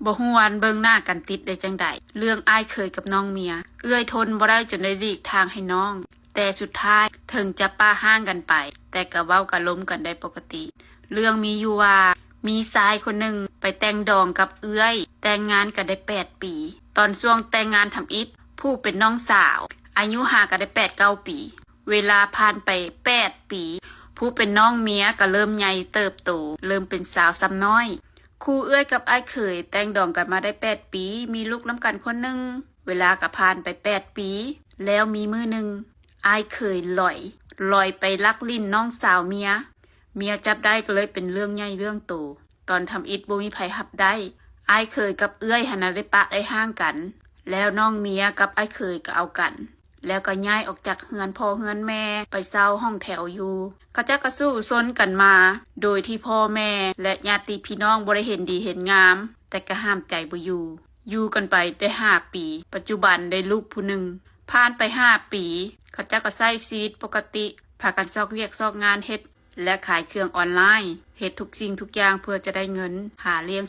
ບໍ່ຮູ້ວ່າເບິ່ງໜ້າກັນຕິດໄດ້ຈັ່ງໃດ. ເລື່ອງອ້າຍເຂີຍກັບນ້ອງເມຍ, ເອື້ອຍທົນບໍ່ໄດ້ຈົນໄດ້ຫຼີກທາງໃຫ້ນ້ອງ. ແຕ່ສຸດທ້າຍເຖິງຈະປະຮ້າງກັນໄປ, ແຕ່ກໍເວົ້າກໍລົມກັນໄດ້ປົກກະຕິ. ເລື່ອງມີຢູ່ວ່າ ມີຊາຍຄົນໜຶ່ງໄປແຕ່ງດອງກັບເອື້ອຍ, ແຕ່ງງານກັນໄດ້ແປດປີ. ຕອນຊ່ວງແຕ່ງງານທຳອິດ, ຜູ້ເປັນນ້ອງສາວ ອາຍຸຫ່າງກັນໄດ້ແປດເກົ້າປີ. ເວລາຜ່ານໄປແປດປີ, ຜູ້ເປັນນ້ອງເມຍກໍເລີ່ມໃຫຍ່ເຕີບໂຕ, ເລີ່ມເປັນສາວຊ້ຳນ້ອຍ. ຄູ່ເອື້ອຍກັບອ້າຍເຂີຍແຕ່ງດອງກັນມາໄດ້ແປດປີ, ມີລູກນຳກັນຄົນໜຶ່ງ. ເວລາກໍຜ່ານໄປແປດປີ, ແລ້ວມີມື້ໜຶ່ງ ອ້າຍເຂີຍຫຼອຍ, ຫຼອຍໄປລັກຫຼິ້ນນ້ອງສາວເມຍ. ເມຍຈັບໄດ້ກໍເລີຍເປັນເລື່ອງໃຫຍ່ເລື່ອງໂຕ. ຕອນທຳອິດບໍ່ມີໃຜຮັບໄດ້, ອ້າຍເຂີຍກັບເອື້ອຍຫັ້ນນະໄດ້ປະໄດ້ຮ້າງກັນ, ແລ້ວນ້ອງເມຍກັບອ້າຍເຂີຍກໍເອົາກັນ, ແລ້ວກໍຍ້າຍອອກຈາກເຮືອນພໍ່ເຮືອນແມ່ໄປເຊົ່າຫ້ອງແຖວຢູ່. ເຂົາເຈົ້າກໍສູ້ຊົນກັນມາ ໂດຍທີ່ພໍ່ແມ່ ແລະ ຍາດຕິພີ່ນ້ອງບໍ່ໄດ້ເຫັນດີເຫັນງາມ, ແຕ່ກໍຫ້າມໃຈບໍ່ຢູ່. ຢູ່ກັນໄປໄດ້ຫ້າປີ, ປັດຈຸບັນໄດ້ລູກຜູ້ໜຶ່ງ. ຜ່ານໄປຫ້າປີ, ເຂົາເຈົ້າກໍໃຊ້ຊີວິດປົກກະຕິ, ພາກັນຊອກວຽກຊອກງານເຮັດ ແລະ ຂາຍເຄື່ອງອອນລາຍ, ເຮັດທຸກສິ່ງທຸກຢ່າງເພື່ອຈະໄດ້ເງິນຫາລ້ຽງ